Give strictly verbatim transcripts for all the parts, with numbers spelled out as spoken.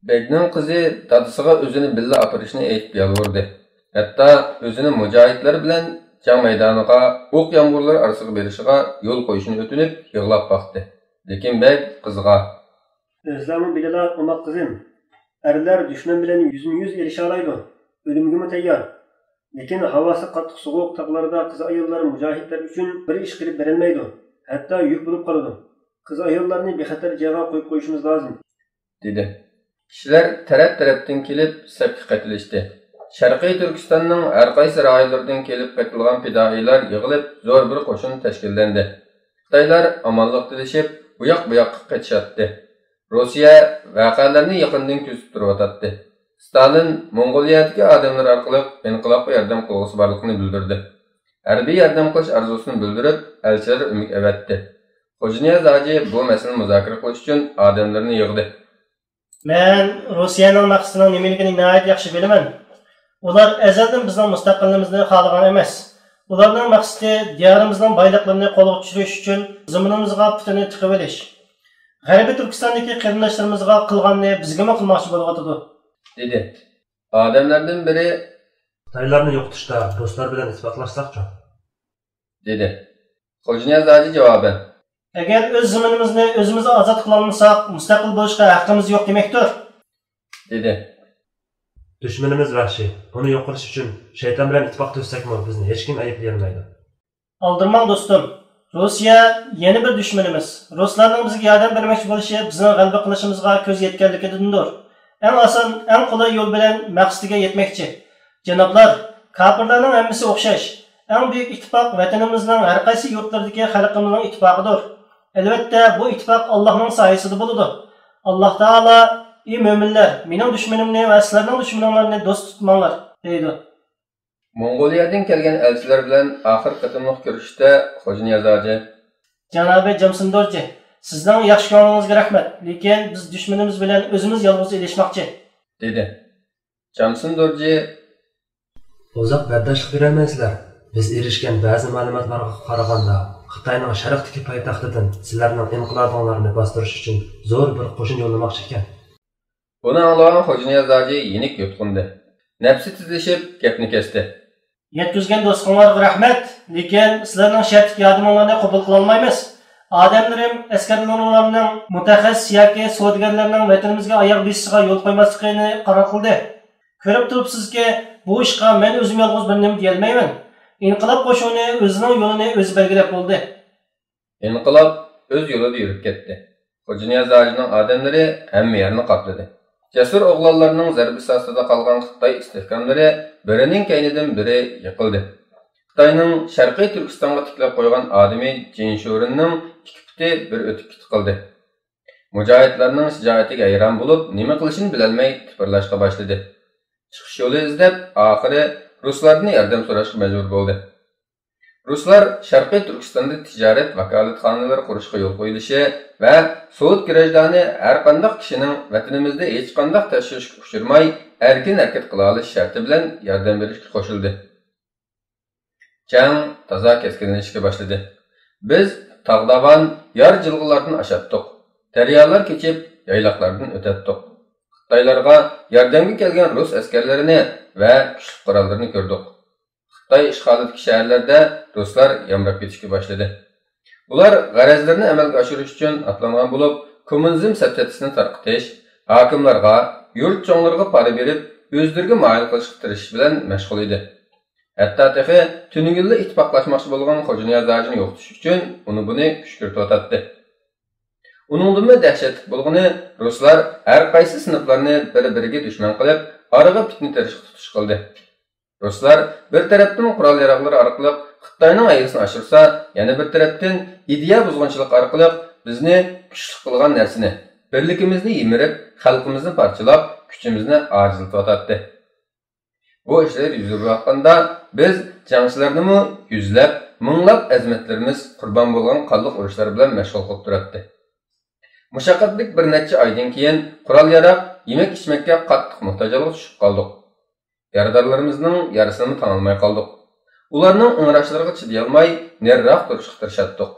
بەگنىڭ قىزى دادىسىغا ئۆزىنى بىللە ئاپىرىشنى ئېيتىپ يالۋۇردى. ھەتتا ئۆزىنى مۇجاھىدلار بىلەن جەڭ مەيدانىغا، ئوق يامغۇرلىرى ئارىسىغا بېرىشىغا يول قويۇشنى ئۆتۈنۈپ يىغلاپ باقتى. لېكىن بەگ قىزىغا، ئۆزلەرمۇ بىلىلا ئوماق قىزىم، ئەرلەر دۈشمەن بىلەن يۈزمۇ يۈز ئېلىشالايدۇ، ئۆلۈمگىمۇ تەييار. لېكىن ھاۋاسى قاتتىق سوغۇق تاغلاردا قىز-ئاياللار مۇجاھىدلار ئۈچۈن بىر ئىش قىلىپ بېرەلمەيدۇ، ھەتتا يۈك بولۇپ قالىدۇ. قىز-ئاياللارنى بىخەتەر جايغا قويۇپ قويۇشىمىز لازىم، دېدى. كىشىلەر تەرەپ-تەرەپتىن كېلىپ سەپكە قېتىلىشتى. شەرقىي تۈركىستاننىڭ ھەر قايسى رايونلىرىدىن كېلىپ قېتىلغان پىدائىيلار يىغىلىپ زور بىر قوشۇن تەشكىللەندى. خىتايلار ئامانلىق تىلىشىپ ئۇياق-بۇياققا قېچىشاتتى. روسىيە ۋەقەلەرنى يېقىندىن كۆزىتىپ تۇرۇۋاتاتتى. ستالىن موڭغۇلىيەدىكى ئادەملىرى ئارقىلىق ئىنقىلابقا ياردەم قىلغۇسى بارلىقىنى بىلدۈردى. ھەربىي ياردەم قىلىش ئارزۇسىنى بىلدۈرۈپ ئەلچىلەر ئۆمىكى ئەۋەتتى. خوجانىياز ھاجى بۇ مەسىلىنى مۇزاكىرە قىلىش ئۈچۈن ئادەملىرىنى يىغدى. مەن روسىيەنىڭ مەقسىتىنىڭ نېمىلىكىنى ناھايىتى ياخشى بىلىمەن. ئۇلار ئەزەلدىن بىزنىڭ مۇستەقىللىقىمىزنى خالىغان ئەمەس. ئۇلارنىڭ مەقسىتى دىيارىمىزنىڭ بايلىقلىرىنى قولغا چۈشۈرۈش ئۈچۈن زېمىنىمىزغا پۇتىنى تىقىۋېلىش. غەربىي تۈركىستاندىكى قېرىنداشلىرىمىزغا قىلغاننى بىزگىمۇ قىلماقچى بولۇۋاتىدۇ، دېدى. ئادەملەردىن بىرى، خىتايلارنى يوقىتىشتا رۇسلار بىلەن ئىتتىپاقلاشساقچۇ؟ دېدى. خوجانىياز ھاجى جاۋابەن، ئەگەر ئۆز زېمىنىمىزنى ئۆزىمىز ئازاد قىلالمىساق، مۇستەقىل بولۇشقا ھەققىمىز يوق دېمەكتۇر، دېدى. دۈشمىنىمىز ۋەھشىي. ئۇنى يوق قىلىش ئۈچۈن شەيتان بىلەن ئىتتىپاق تۈزسەكمۇ، بىزنى ھېچكىم ئەيىبلىيەلمەيدۇ. ئالدىرىماڭ دوستۇم، روسىيە يەنە بىر دۈشمىنىمىز. رۇسلارنىڭ بىزگە ياردەم بەرمەكچى بولۇشى بىزنىڭ غەلىبە قىلىشىمىزغا كۆز يەتكەنلىكىدىندۇر. ئەڭ ئاسان، ئەڭ قولاي يول بىلەن مەقسىتىگە يەتمەكچى. جانابلار، كاپىرلارنىڭ ھەممىسى ئوخشاش. ئەڭ بۈيۈك ئىتتىپاق ۋەتىنىمىزنىڭ ھەر قايسى يۇرتلىرىدىكى خەلقىمىزنىڭ ئىتتىپاقىدۇر. ئەلۋەتتە، بۇ ئىتتىپاق ئاللاھنىڭ سايىسىدا بولىدۇ. ئاللاھ تائالا، ئى مۆمىنلەر، مېنىڭ دۈشمىنىمنى ۋە سىلەرنىڭ دۈشمىنىڭلارنى دوست تۇتماڭلار، دەيدۇ. موڭغۇلىيەدىن كەلگەن ئەلچىلەر بىلەن ئاخىرقى قېتىملىق كۆرۈشۈشتە خوجانىياز ھاجى، جانابى جامسىن دورجى، سىزنىڭ ياخشى كۆڭلىڭىزگە رەھمەت، لېكىن بىز دۈشمىنىمىز بىلەن ئۆزىمىز يالغۇز ئېلىشماقچى، دېدى. جامسىن دورجى، ئۇزاق بەرداشلىق بېرەلمەيسىلەر. بىز ئېرىشكەن بەزى مەلۇماتلارغا قارىغاندا، خىتاينىڭ شەرقتىكى پايتەختىدىن سىلەرنىڭ ئىنقىلابىڭلارنى باستۇرۇش ئۈچۈن زور بىر قوشۇن يوللىماقچى ئىكەن. بۇنى ئاڭلىغان خوجانىياز ھاجى يېنىك يۇتقۇندى. نەپسى تېزلىشىپ گەپنى كەستى. يەتكۈزگەن دوستلۇقۇڭلارغا رەھمەت، لېكىن سىلەرنىڭ شەرتلىك ياردىمىڭلارنى قوبۇل قىلالمايمىز. ئادەملىرىم ئەسكەرلىرىڭلارنىڭ مۇتەخەسسىس ياكى سودىگەرلەرنىڭ ۋەتىنىمىزگە ئاياغ بېسىشىغا يول قويماسلىقىنى قارار قىلدى. كۆرۈپ تۇرۇپسىزكى، بۇ ئىشقا مەن ئۆزۈم يالغۇز بىر نېمە دېيەلمەيمەن. ئىنقىلاب قوشۇنى ئۆزىنىڭ يولىنى ئۆزى بەلگىلەپ بولدى. ئىنقىلاب ئۆز يولىدا يۈرۈپ كەتتى. خوجانىياز ھاجىنىڭ ئادەملىرى ھەممە يەرنى قاپلىدى. جەسۇر ئوغلانلارنىڭ زەربىسى ئاستىدا قالغان خىتاي ئىستىھكاملىرى بىرىنىڭ كەينىدىن بىرى يىقىلدى. خىتاينىڭ شەرقىي تۈركىستانغا تىكلەپ قويغان ئادىمى جىن شورېننىڭ ئىككى پۇتى بىر ئۆتۈككە تىقىلدى. مۇجاھىدلارنىڭ شىجائىتىگە ھەيران بولۇپ، نېمە قىلىشىنى بىلەلمەي تىپىرلاشقا باشلىدى. چىقىش يولى ئىزدەپ، ئاخىرى رۇسلاردىن ياردەم سوراشقا مەجبۇر بولدى. رۇسلار شەرقىي تۈركىستاندا تىجارەت ۋاكالەتخانىلىرى قۇرۇشقا يول قويۇلۇشى ۋە سوۋېت گراژدانى ھەر قانداق كىشىنىڭ ۋەتىنىمىزدە ھېچقانداق تەكشۈرۈشكە ئۇچرىماي ئەركىن ھەرىكەت قىلالىشى شەرتى بىلەن ياردەم بېرىشكە قوشۇلدى. جەڭ تازا كەسكىنلىشىشكە باشلىدى. بىز تاغ-داۋان، يار-جىلغىلاردىن ئاشاتتۇق. دەريالار كېچىپ، يايلاقلاردىن ئۆتەتتۇق. خىتايلارغا ياردەمگە كەلگەن رۇس ئەسكەرلىرىنى ۋە كۈچلۈك قوراللىرىنى كۆردۇق. خىتاي ئىشغالىدىكى شەھەرلەردە رۇسلار يامراپ كېتىشكە باشلىدى. ئۇلار غەرەزلىرىنى ئەمەلگە ئاشۇرۇش ئۈچۈن ئاتلانغان بولۇپ، كوممۇنىزم سەپسەتىسىنى تارقىتىش، ھاكىملارغا، يۇرت چوڭلىرىغا پارا بېرىپ، ئۆزلىرىگە مايىل قىلىشقا تىرىشىش بىلەن مەشغۇل ئىدى. ھەتتا تېخى تۈنۈگۈنلا ئىتتىپاقلاشماقچى بولغان خوجانىياز ھاجىنى يوقىتىش ئۈچۈن ئۇنى-بۇنى كۈشكۈرتۈۋاتاتتى. ئۇنىڭدىنمۇ دەھشەتلىك بولغىنى، رۇسلار ھەر قايسى سىنىپلارنى بىر-بىرىگە دۈشمەن قىلىپ، ئارىغا پىتنە تېرىشقا تۇتۇش قىلدى. رۇسلار بىر تەرەپتىن قورال-ياراغلىرى ئارقىلىق خىتاينىڭ ھەيۋىسىنى ئاشۇرسا، يەنە بىر تەرەپتىن ئىدىيە بۇزغۇنچىلىقى ئارقىلىق بىزنى كۈچلۈك قىلغان نەرسىنى، بىرلىكىمىزنى يىمىرىپ، خەلقىمىزنى پارچىلاپ، كۈچىمىزنى ئاجىزلىتىۋاتاتتى. بۇ ئىشلار يۈز بېرىۋاتقاندا، بىز جەڭچىلەرنىمۇ يۈزلەپ، مىڭلاپ ئەزىمەتلىرىمىز قۇربان بولغان قانلىق ئۇرۇشلار بىلەن مەشغۇل قىلىپ تۇراتتى. مۇشەققەتلىك بىر نەچچە ئايدىن كېيىن قورال-ياراغ، يېمەك-ئىچمەككە قاتتىق موھتاج ھالغا چۈشۈپ قالدۇق. يارىدارلىرىمىزنىڭ يارىسىنىمۇ تاڭالماي قالدۇق. ئۇلارنىڭ ئىڭراشلىرىغا چىدىيالماي، نېرىراق تۇرۇشقا تىرىشاتتۇق.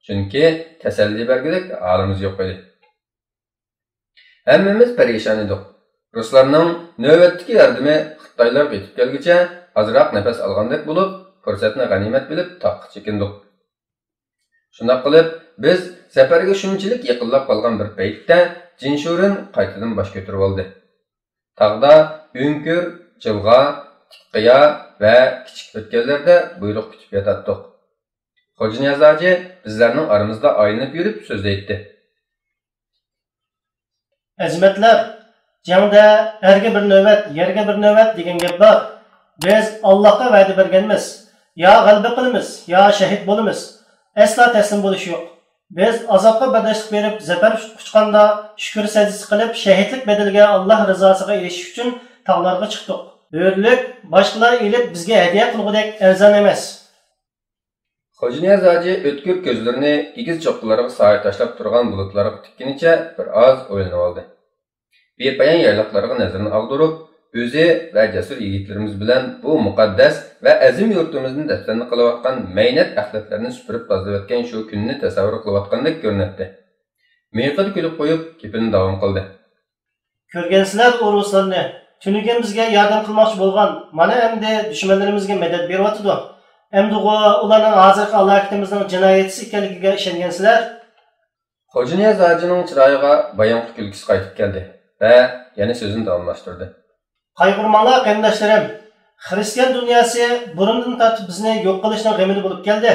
چۈنكى تەسەللى بەرگۈدەك ھالىمىز يوق ئىدى. ھەممىمىز پەرىشان ئىدۇق. رۇسلارنىڭ نۆۋەتتىكى ياردىمى خىتايلارغا يېتىپ كەلگۈچە ئازراق نەپەس ئالغاندەك بولۇپ، پۇرسەتنى غەنىيمەت بىلىپ تاغقا چېكىندۇق. شۇنداق قىلىپ، بىز سەپەرگە شۇنچىلىك يېقىنلاپ قالغان بىر پەيتتە جىنشۇرېن قايتىدىن باش كۆتۈرۈۋالدى. تاغدا ئۆڭكۈر، جىلغا، تىك قىيا ۋە كىچىك ئۆتكەللەردە بۇيرۇق كۈتۈپ ياتاتتۇق. خوجانىياز ھاجى بىزلەرنىڭ ئارىمىزدا ئايلىنىپ يۈرۈپ سۆزلەيتتى. ئەزىمەتلەر، جەڭدە ئەرگە بىر نۆۋەت، يەرگە بىر نۆۋەت دېگەن گەپ بار. بىز ئاللاھقا ۋەدە بەرگەنمىز، يا غەلىبە قىلىمىز، يا شەھىت بولىمىز. ئەسلا تەسلىم بولۇش يوق. بىز ئازابقا بەرداشلىق بېرىپ، زەپەر قۇچقاندا، شۈكۈر سەجدىسى قىلىپ، شەھىتلىك بەدىلىگە ئاللاھ رىزاسىغا ئېرىشىش ئۈچۈن تاغلارغا چىقتۇق. ھۆرلۈك باشقىلار ئېلىپ بىزگە ھەدىيە قىلغۇدەك ئەرزان ئەمەس. خوجانىياز ھاجى ئۆتكۈر كۆزلىرىنى ئېگىز چوققىلارغا سايە تاشلاپ تۇرغان بۇلۇتلارغا تىككىنىچە بىر ئاز ئويلىنىۋالدى. بىپايان يايلاقلارغا نەزىرىنى ئاغدۇرۇپ، ئۆزى ۋە جەسۇر يىگىتلىرىمىز بىلەن بۇ مۇقەددەس ۋە ئەزىم يۇرتىمىزنى دەپسەندە قىلىۋاتقان مەينەت ئەخلەتلەرنى سۈپۈرۈپ تازىلىۋەتكەن شۇ كۈننى تەسەۋۋۇر قىلىۋاتقاندەك كۆرۈنەتتى. مىيىقىدا كۈلۈپ قويۇپ، گېپىنى داۋام قىلدى. كۆرگەنسىلەر ئۇ رۇسلارنى، تۈنۈگۈن بىزگە ياردەم قىلماقچى بولغان، مانا ئەمدى دۈشمەنلىرىمىزگە مەدەت بېرىۋاتىدۇ. ئەمدىغۇ ئۇلارنىڭ ھازىرقى ھالاكىتىمىزنىڭ جىنايەتچىسى ئىكەنلىكىگە ئىشەنگەنسىلەر؟ خوجانىياز ھاجىنىڭ چىرايىغا بايامقى كۈلكىسى قايتىپ كەلدى ۋە يەنە سۆزىنى داۋاملاشتۇردى. قايغۇرماڭلار، قېرىنداشلىرىم! خىرىستىيان دۇنياسى بۇرۇندىن تارتىپ بىزنى يوق قىلىشنىڭ غېمىدە بولۇپ كەلدى.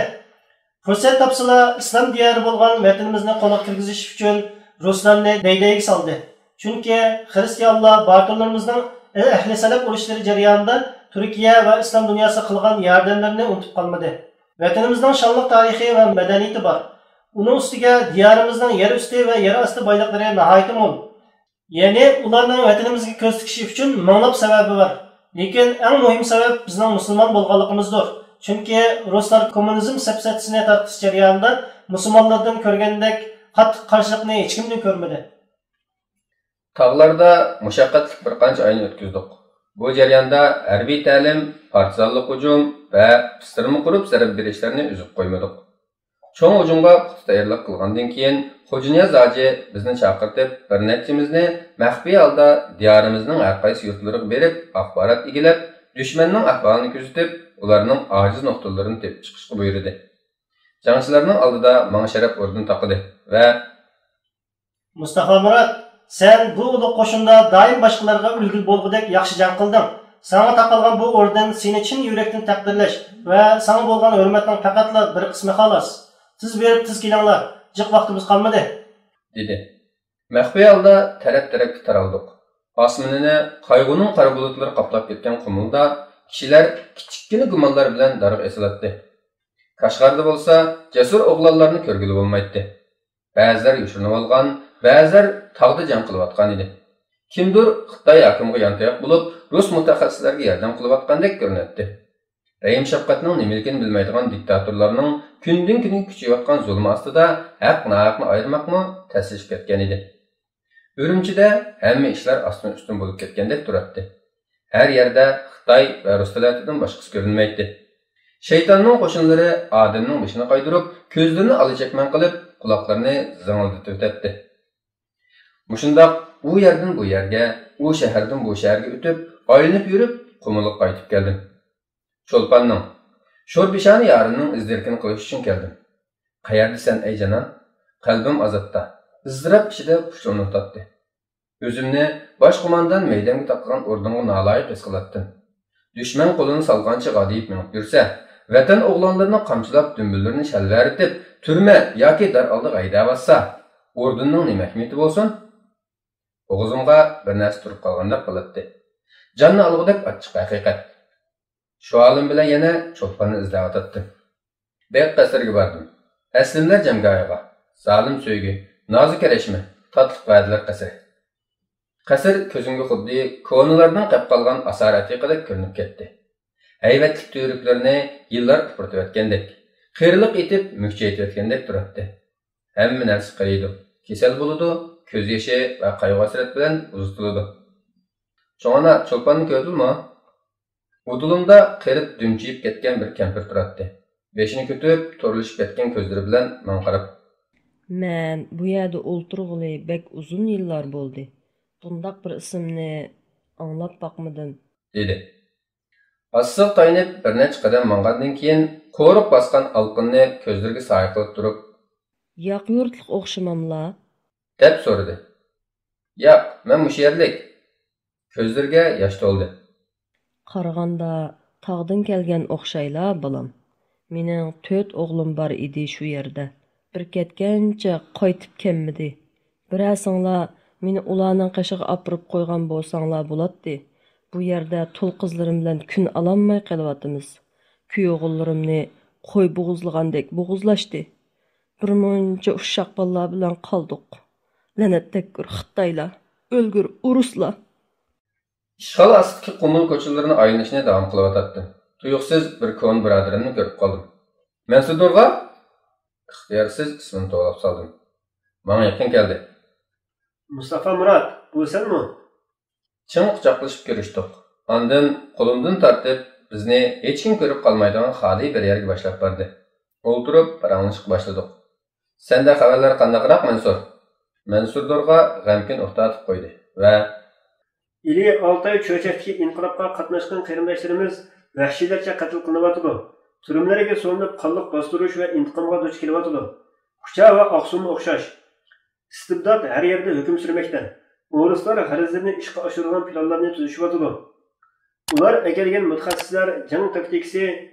پۇرسەت تاپسىلا، ئىسلام دىيارى بولغان ۋەتىنىمىزنى قولغا كىرگۈزۈش ئۈچۈن رۇسلارنى دەيدەيگە سالدى. چۈنكى خىرىستىيانلار باتۇرلىرىمىزنىڭ ئەھلى سەلەپ ئۇرۇشلىرى جەريانىدا تۈركىيە ۋە ئىسلام دۇنياسىغا قىلغان ياردەملىرىنى ئۇنتۇپ قالمىدى. ۋەتىنىمىزنىڭ شانلىق تارىخى ۋە مەدەنىيىتى بار. ئۇنىڭ ئۈستىگە دىيارىمىزنىڭ يەر ئۈستى ۋە يەر ئاستى بايلىقلىرى ناھايىتى مول. يەنى ئۇلارنىڭ ۋەتىنىمىزگە كۆز تىكىشى ئۈچۈن مىڭلاپ سەۋەبى بار. لېكىن ئەڭ مۇھىم سەۋەب بىزنىڭ مۇسۇلمان بولغانلىقىمىزدۇر. چۈنكى رۇسلار كوممۇنىزم سەپسەتىسىنى تارقىتىش جەريانىدا مۇسۇلمانلاردىن كۆرگەندەك قاتتىق قارشىلىقنى ھېچكىمدىن كۆرمىدى. تاغلاردا مۇشەققەتلىك بىر قانچە ئاينى ئۆتكۈزدۇق. بۇ جەرياندا ھەربىي تەلىم، پارتىزانلىق ھۇجۇم ۋە پىستىرما قۇرۇپ زەربە بېرىشلەرنى ئۈزۈپ قويمىدۇق. چوڭ ھۇجۇمغا پۇختا تەييارلىق قىلغاندىن كېيىن، خوجانىياز ھاجى بىزنى چاقىرتىپ، بىر نەچچىمىزنى مەخپىي ھالدا دىيارىمىزنىڭ ھەر قايسى يۇرتلىرىغا بېرىپ، ئاخبارات ئىگىلەپ، دۈشمەننىڭ ئەھۋالىنى كۆزىتىپ، ئۇلارنىڭ ئاجىز نۇقتىلىرىنى تېپىپ چىقىشقا بۇيرۇدى. جەڭچىلەرنىڭ ئالدىدا ماڭا شەرەپ ئوردېنى تاقىدى ۋە مۇستافا مۇرات، سەن بۇ ئۇلۇغ قوشۇندا دائىم باشقىلارغا ئۈلگە بولغۇدەك ياخشى جەڭ قىلدىڭ. ساڭا تاقالغان بۇ ئوردېن سېنى چىن يۈرەكتىن تەقدىرلەش ۋە ساڭا بولغان ھۆرمەتنىڭ پەقەتلا بىر قىسمى خالاس. تېز بېرىپ تېز كېلىڭلار، جىق ۋاقتىمىز قالمىدى، دېدى. مەخپىي ھالدا تەرەپ-تەرەپكە تارالدۇق. ئاسمىنىنى قايغۇنىڭ قارا بۇلۇتلىرى قاپلاپ كەتكەن قۇمۇلدا كىشىلەر كىچىككىنە گۇمانلار بىلەن دارغا ئېسىلاتتى. كاشغەردە بولسا جەسۇر ئوغلانلارنى كۆرگىلى بولمايتتى. بەزىلەر يوشۇرۇنۇۋالغان، بەزىلەر تاغدا جەڭ قىلىۋاتقان ئىدى. كىمدۇر خىتاي ھاكىمىغا يانتاياق بولۇپ، رۇس مۇتەخەسسىسلەرگە ياردەم قىلىۋاتقاندەك كۆرۈنەتتى. رەھىم-شەپقەتنىڭ نېمىلىكىنى بىلمەيدىغان دىكتاتورلارنىڭ كۈندىن-كۈنگە كۈچىيىۋاتقان زۇلمى ئاستىدا ھەق-ناھەقنى ئايرىماقمۇ تەسلىشىپ كەتكەن ئىدى. ئۈرۈمچىدە ھەممە ئىشلار ئاستىن-ئۈستۈن بولۇپ كەتكەندەك تۇراتتى. ھەر يەردە خىتاي ۋە رۇس تەلەتىدىن باشقىسى كۆرۈنمەيتتى. شەيتاننىڭ قوشۇنلىرى ئادەمنىڭ بېشىنى قايدۇرۇپ، كۆزلىرىنى ئالا چەكمەن قىلىپ، قۇلاقلىرىنى زىڭىلدىتىۋېتەتتى. مۇشۇنداق ئۇ يەردىن بۇ يەرگە، ئۇ شەھەردىن بۇ شەھەرگە ئۆتۈپ، ئايلىنىپ يۈرۈپ، قۇمۇلغا قايتىپ كەلدىم. چولپاننىڭ، شورپىشانە يارىمنىڭ ئىز-دېرىكىنى قىلىش ئۈچۈن كەلدىم. قەيەردىسەن، ئەي جانان؟ قەلبىم ئازابتا، ئىزتىراپ ئىچىدە پۇشۇلۇپ ياتاتتى. ئۆزۈمنى باش قوماندان مەيدەمگە تاقىغان ئوردىنغا نالايىق ھېس قىلاتتىم. دۈشمەن قولىنى سالغانچە غادىيىپ مېڭىپ يۈرسە، ۋەتەن ئوغلانلىرىنى قامچىلاپ، دۈمبىلىرىنى شەلۋەرىتىپ، تۈرمە ياكى دار ئالدىغا ھەيدەۋاتسا، ئوردېننىڭ نېمە ئەھمىيىتى بولسۇن؟ بوغۇزۇمغا بىر نەرسە تۇرۇپ قالغاندەك قىلاتتى. جاننى ئالغۇدەك ئاچچىق ھەقىقەت. شۇ ئالىم بىلەن يەنە چولپاننى ئىزدەۋاتاتتىم. بەگ قەسرىگە باردىم. ئەسلىمىلەر جەڭگاھىغا. زالىم سۆيگۈ، نازۇك رەشمە، تاتلىق ۋەدىلەر قەسرى. قەسىر كۆزۈمگە خۇددى كونىلارنىڭ قەپ قالغان ئاسارئەتىقىدەك كۆرۈنۈپ كەتتى. ھەيۋەتلىك تۈۋرۈكلىرىنى يىللار ئۇپرىتىۋەتكەندەك، قېرىلىق ئېتىپ مۈكچەيتىۋەتكەندەك تۇراتتى. ھەممە نەرسە قېرىيدۇ، كېسەل بولىدۇ، كۆز يېشى ۋە قايغۇ-ھەسرەت بىلەن ئۇزىتىلىدۇ. چوڭ ئانا، چولپاننى كۆردۈڭمۇ؟ ئۇدۇلۇمدا قېرىپ دۈمچىيىپ كەتكەن بىر كەمپىر تۇراتتى. بېشىنى كۆتۈرۈپ، تورلىشىپ كەتكەن كۆزلىرى بىلەن ماڭا قاراپ. مەن بۇ يەردە ئولتۇرغىلى بەك ئۇزۇن يىللار بولدى. بۇنداق بىر ئىسىمنى ئاڭلاپ باقمىدىم. دېدى. ئاسسىغا تايىنىپ بىر نەچچە قەدەم ماڭغاندىن كېيىن، قورۇق باسقان ئالقىننى كۆزلىرىگە سايە قىلىپ تۇرۇپ، ياق يۇرتلۇق ئوخشىماملا؟ دەپ سورىدى. ياق، مەن مۇشۇ يەرلىك. كۆزلىرىگە ياش تولدى. قارىغاندا تاغدىن كەلگەن ئوخشايلا، بالام. مېنىڭ تۆت ئوغلۇم بار ئىدى شۇ يەردە. بىر كەتكەنچە قايتىپ كەلمىدى. بىرەرسىڭلار مېنى ئۇلارنىڭ قېشىغا ئاپىرىپ قويغان بولساڭلار بولاتتى. بۇ يەردە تۇل قىزلىرىم بىلەن كۈن ئالالماي قېلىۋاتىمىز. كۈيئوغۇللىرىمنى قوي بوغۇزلىغاندەك بوغۇزلاشتى. بىر مۇنچە ئۇششاق بالىلار بىلەن قالدۇق. لەنەتتەگكۈر خىتايلار، ئۆلگۈر ئورۇسلار. ئىشغال ئاستىدىكى قۇمۇل كوچىلىرىنى ئايلىنىشنى داۋام قىلىۋاتاتتىم. تۇيۇقسىز بىر كونا بۇرادىرىمنى كۆرۈپ قالدىم. مەنسۇر دورغا؟ ئىختىيارسىز ئىسمىنى توۋلاپ سالدىم. ماڭا يېقىن كەلدى. مۇستافا مۇرات، بۇ سەنمۇ؟ چىڭ قۇچاقلىشىپ كۆرۈشتۇق. ئاندىن قولۇمدىن تارتىپ، بىزنى ھېچكىم كۆرۈپ قالمايدىغان خالىي بىر يەرگە باشلاپ باردى. ئولتۇرۇپ پاراڭلىشىشقا باشلىدۇق. سەندە خەۋەرلەر قانداقراق، مەنسۇر؟ مەنسۇر دورغا غەمكىن ئۇھ تارتىپ قويدى ۋە ئىلى ئالتاي چۆچەكتىكى ئىنقىلابقا قاتناشقان قېرىنداشلىرىمىز ۋەھشىيلەرچە قەتل قىلىنىۋاتىدۇ. تۈرمىلەرگە سولىنىپ قانلىق باستۇرۇش ۋە ئىنتىقامغا دۇچ كېلىۋاتىدۇ. كۇچا ۋە ئاقسۇممۇ ئوخشاش. ئىستىبدات ھەر يەردە ھۆكۈم سۈرمەكتە. ئورۇسلار غەرەزلىرىنى ئىشقا ئاشۇرىدىغان پىلانلارنى تۈزۈشۈۋاتىدۇ. ئۇلار ئەكەلگەن مۇتەخەسسىسلەر جەڭ تاكتىكىسى،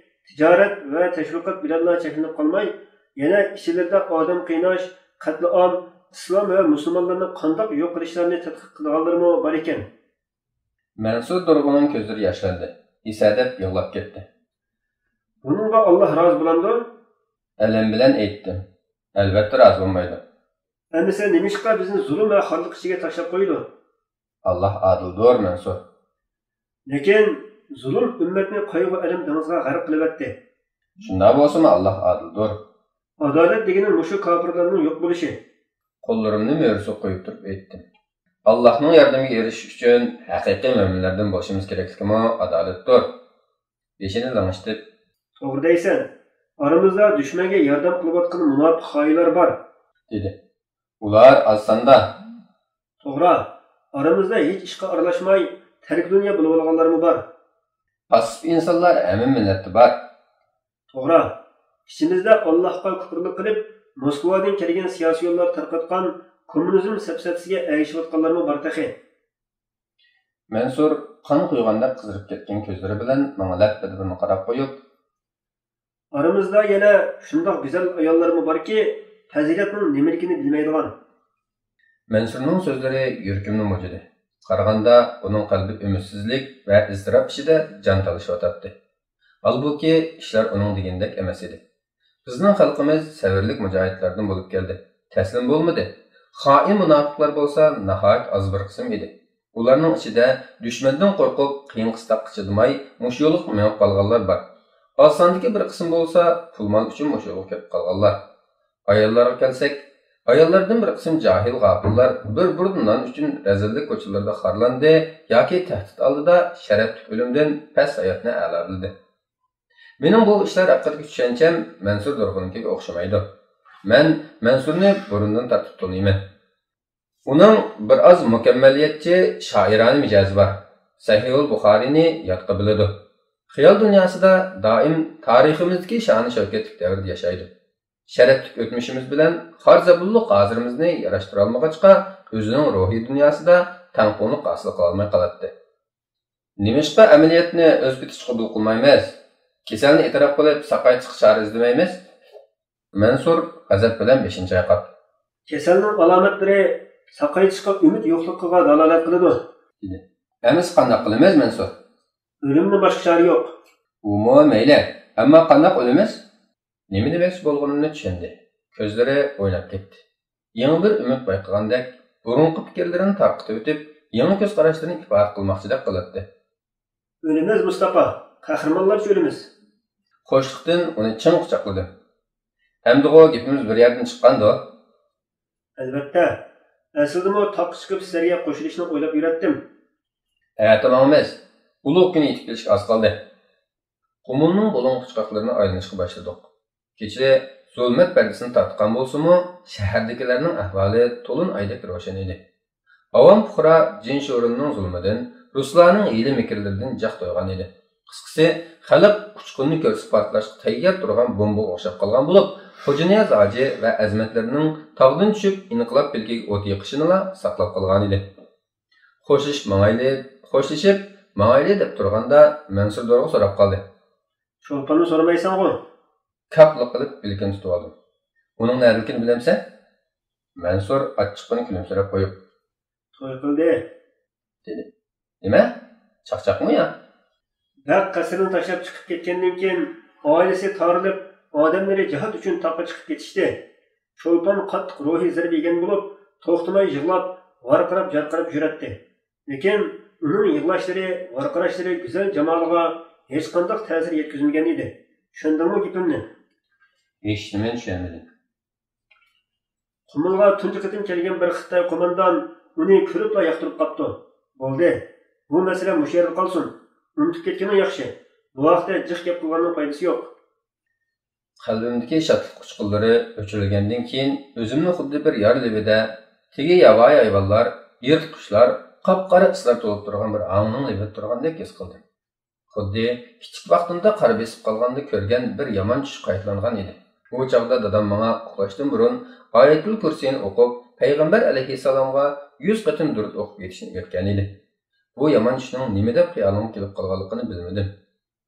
تىجارەت ۋە تەشۋىقات بىلەنلا چەكلىنىپ قالماي، يەنە ئىچىلىرىدە ئادەم قىيناش، قەتلىئام، ئىسلام ۋە مۇسۇلمانلارنى قانداق يوق قىلىشلارنى تەتقىق قىلىدىغانلىرىمۇ بار ئىكەن. مەنسۇر دورغىنىڭ كۆزلىرى ياشلاندى. ھېسەدەپ يىغلاپ كەتتى. بۇنىڭغا ئاللاھ رازى بولامدۇ؟ ئەلەم بىلەن ئېيتتىم. ئەلۋەتتە رازى بولمايدۇ. ئەمىسە نېمىشقا بىزنى زۇلۇم ۋە خارلىق ئىچىگە تاشلاپ قويىدۇ؟ ئاللاھ ئادىلدۇر، مەنسۇر. لېكىن زۇلۇم ئۈممەتنى قايغۇ-ئەلەم دېڭىزىغا غەرق قىلىۋەتتى. شۇنداق بولسىمۇ ئاللاھ ئادىلدۇر. ئادالەت دېگىنى مۇشۇ كاپىرلارنىڭ يوق بولۇشى. قوللىرىمنى مۈرىسىگە قويۇپ تۇرۇپ ئېيتتىم. ئاللاھنىڭ ياردىمىگە ئېرىشىش ئۈچۈن ھەقىقىي مۆمىنلەردىن بولۇشىمىز كېرەكلىكىمۇ ئادالەتتۇر. بېشىنى لىڭشىتىپ. توغرا دەيسەن. ئارىمىزدا دۈشمەنگە ياردەم قىلىۋاتقان مۇناپىق خائىنلار بار. دېدى. ئۇلار ئاز ساندا. توغرا. ئارىمىزدا ھېچ ئىشقا ئارىلاشماي، تەركى دۇنيا بولۇۋالغانلارمۇ بار. پاسسىپ ئىنسانلار ھەممە مىللەتتە بار. توغرا. ئىچىمىزدە ئاللاھقا كۇپۇرلۇق قىلىپ، موسكۋادىن كەلگەن سىياسىيونلار تارقاتقان كوممۇنىزم سەپسەتىسىگە ئەگىشىۋاتقانلارمۇ بار تېخى. مەنسۇر قان قۇيغاندەك قىزىرىپ كەتكەن كۆزلىرى بىلەن ماڭا لەپپىدە بىرنى قاراپ قويۇپ، ئارىمىزدا يەنە شۇنداق گۈزەل ئاياللارمۇ باركى، پەزىلەتنىڭ نېمىلىكىنى بىلمەيدىغان. مەنسۇرنىڭ سۆزلىرى يۈرىكىمنى مۇجۇدى. قارىغاندا ئۇنىڭ قەلبى ئۈمىدسىزلىك ۋە ئىزتىراپ ئىچىدە جان تالىشىۋاتاتتى. ھالبۇكى، ئىشلار ئۇنىڭ دېگىنىدەك ئەمەس ئىدى. بىزنىڭ خەلقىمىز سەۋرلىك مۇجاھىدلاردىن بولۇپ كەلدى. تەسلىم بولمىدى. خائىن مۇناپىقلار بولسا ناھايىتى ئاز بىر قىسىم ئىدى. ئۇلارنىڭ ئىچىدە دۈشمەندىن قورقۇپ، قىيىن-قىستاققا چىدىماي، مۇشۇ يولغا مېڭىپ قالغانلار بار. ئاز ساندىكى بىر قىسىم بولسا پۇل-مال ئۈچۈن مۇشۇ يولغا كېلىپ قالغانلار. ئاياللارغا كەلسەك، ئاياللاردىن بىر قىسىم جاھىل غاپىللار بىر بۇردا نان ئۈچۈن رەزىللىك كوچىلىرىدا خارلاندى ياكى تەھدىت ئالدىدا شەرەپلىك ئۆلۈمدىن پەس ھاياتنى ئەلا بىلدى. مېنىڭ بۇ ئىشلار ھەققىدىكى چۈشەنچەم مەنسۇر دورغىنىڭكىگە ئوخشىمايدۇ. مەن مەنسۇرنى بۇرۇندىن تارتىپ تونۇيمەن. ئۇنىڭ بىر ئاز مۇكەممەلىيەتچى، شائىرانە مىجەزى بار. سەھىھۇل بۇخارىنى ياتقا بىلىدۇ. خىيال دۇنياسىدا دائىم تارىخىمىزدىكى شانى-شەۋكەتلىك دەۋردە ياشايدۇ. شەرەپلىك ئۆتمۈشىمىز بىلەن خار-زەبۇنلۇق ھازىرىمىزنى ياراشتۇرالمىغاچقا، ئۆزىنىڭ روھىي دۇنياسىدا تەڭپۇڭلۇق ھاسىل قىلالماي قالاتتى. نېمىشقا ئەمەلىيەتنى ئۆز پېتىچە قوبۇل قىلمايمىز؟ كېسەلنى ئېتىراپ قىلىپ، ساقايتىشقا چارە ئىزدىمەيمىز؟ مەنسۇر غەزەپ بىلەن بېشىنى چايقاپ. كېسەلنىڭ ئالامەتلىرى ساقايتىشقا ئۈمىد يوقلۇقىغا دالالەت قىلىدۇ. دېدى. ئەمىسە قانداق قىلىمىز، مەنسۇر؟ ئۆلۈمدىن باشقا چارە يوق. ئۇمۇ مەيلى. ئەمما قانداق ئۆلىمىز؟ نېمە دېمەكچى بولغىنىمنى چۈشەندى. كۆزلىرى ئويناپ كەتتى. يېڭى بىر ئۈمىد بايقىغاندەك، بۇرۇنقى پىكىرلىرىنى تارقىتىۋېتىپ، يېڭى كۆز قاراشلىرىنى ئىپادە قىلماقچىدەك قىلاتتى. ئۆلىمىز، مۇستاپا، قەھرىمانلارچە ئۆلىمىز. خۇشلۇقتىن ئۇنى چىڭ قۇچاقلىدىم. ئەمدىغۇ گېپىمىز بىر يەردىن چىققاندۇ؟ ئەلۋەتتە. ئەسلىدىمۇ تاغقا چىقىپ سىلەرگە قوشۇلۇشنى ئويلاپ يۈرەتتىم. ئەتە ماڭىمىز. ئۇلۇغ كۈن يېتىپ كېلىشكە ئاز قالدى. قۇمۇلنىڭ بۇلۇڭ پۇچقاقلىرىنى ئايلىنىشقا باشلىدۇق. كېچە زۇلمەت پەردىسىنى تارتقان بولسىمۇ، شەھەردىكىلەرنىڭ ئەھۋالى تولۇن ئايدەك روشەن ئىدى. ئاۋام پۇقرا جىن شورۇننىڭ زۇلمىدىن، رۇسلارنىڭ ھىيلە-مىكىرلىرىدىن جاق تويغان ئىدى. قىسقىسى، خەلق ئۇچقۇننى كۆرسە پارتلاشقا تەييار تۇرغان بومبىغا ئوخشاپ قالغان بولۇپ، خوجانىياز ھاجى ۋە ئەزىمەتلىرىنىڭ تاغدىن چۈشۈپ ئىنقىلاب پىلىكىگە ئوت يېقىشىنىلا ساقلاپ قالغانىدى. خوشلىشىپ ماڭايلى، خوشلىشىپ ماڭايلى دەپ تۇرغاندا، مەنسۇر دورغا سوراپ قالدى. چولپاننى سورىمايسەنغۇ؟ كاپلا قىلىپ بىلىكىنى تۇتۇۋالدىم. ئۇنىڭ نەدىكىنى بىلەمسەن؟ مەنسۇر ئاچچىقىدىن كۈلۈمسىرەپ قويۇپ. توي قىلدى. دېدى. نېمە؟ چاقچاقمۇ يا؟ بەگ قەسرىنى تاشلاپ چىقىپ كەتكەندىن كېيىن، ئائىلىسى تارىلىپ، ئادەملىرى جىھاد ئۈچۈن تاغقا چىقىپ كېتىشتى. چولپان قاتتىق روھىي زەربە يېگەن بولۇپ، توختىماي يىغلاپ، ۋارقىراپ-جارقىراپ يۈرەتتى. لېكىن ئۇنىڭ يىغلاشلىرى، ۋارقىراشلىرى گۈزەل جامالىغا ھېچقانداق تەسىر يەتكۈزمىگەن ئىدى. چۈشەندىڭمۇ گېپىمنى؟ ھېچنېمىنى چۈشەنمىدىم. قۇمۇلغا تۇنجى قېتىم كەلگەن بىر خىتاي قوماندان ئۇنى كۆرۈپلا ياقتۇرۇپ قاپتۇ. بولدى، بۇ مەسىلە مۇشۇ يەردە قالسۇن. ئۇنتۇپ كەتكىنىڭ ياخشى. بۇ ھەقتە جىق گەپ قىلغاننىڭ پايدىسى يوق. قەلبىمدىكى شادلىق ئۇچقۇنلىرى ئۆچۈرۈلگەندىن كېيىن، ئۆزۈمنى خۇددى بىر يار لېۋىدە، تېگى ياۋايى ھايۋانلار، يىرتقۇچلار، قاپقارا ئىسلار تولۇپ تۇرغان بىر ھاڭنىڭ لېۋىدە تۇرغاندەك ھېس قىلدىم. خۇددى كىچىك ۋاقتىمدا قارا بېسىپ قالغاندا كۆرگەن بىر يامان چۈش قايتىلانغان ئىدى. ئۇ چاغدا دادام ماڭا ئۇخلاشتىن بۇرۇن ئايەتۇل كۇرسىينى ئوقۇپ، پەيغەمبەر ئەلەيھىسسالامغا يۈز قېتىم دۇرۇت ئوقۇپ يېتىشنى ئۆگەتكەن ئىدى. بۇ يامان چۈشنىڭ نېمە دەپ خىيالىڭغا كېلىپ قالغانلىقىنى بىلمىدىم.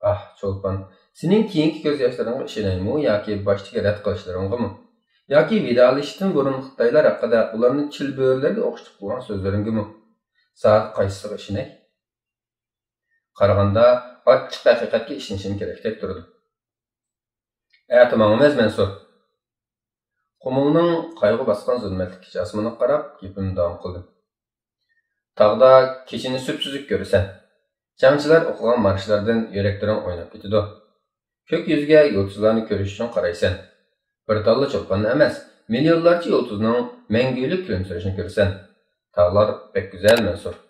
ئاھ، چولپان، سېنىڭ كېيىنكى كۆز ياشلىرىڭغا ئىشىنەيمۇ ياكى باشتىكى رەت قىلىشلىرىڭغىمۇ؟ ياكى ۋىدالىشىشتىن بۇرۇن خىتايلار ھەققىدە ئۇلارنى چىل بۆرىلەرگە ئوخشىتىپ قىلغان سۆزلىرىڭگىمۇ؟ ساڭا قايسىسىغا ئىشىنەي؟ قارىغاندا ئاچچىق ھەقىقەتكە ئىشىنىشىم كېرەكتەك تۇرىدۇ. ئەتە ماڭىمىز، مەنسۇر. قۇمۇلنىڭ قايغۇ باسقان زۇلمەتلىك كېچە ئاسمىنىغا قاراپ گېپىمنى داۋام قىلدىم. تاغدا كېچىنى سۈپسۈزۈك كۆرىسەن. جەڭچىلەر ئوقۇغان مارشلاردىن يۈرەكلىرىڭ ئويناپ كېتىدۇ. كۆك يۈزىگە يۇلتۇزلارنى كۆرۈش ئۈچۈن قارايسەن. بىر تاللا چولپاننى ئەمەس، مىليونلارچە يۇلتۇزنىڭ مەڭگۈلۈك كۈلۈمسىرەشنى كۆرىسەن. تاغلار بەك گۈزەل، مەنسۇر.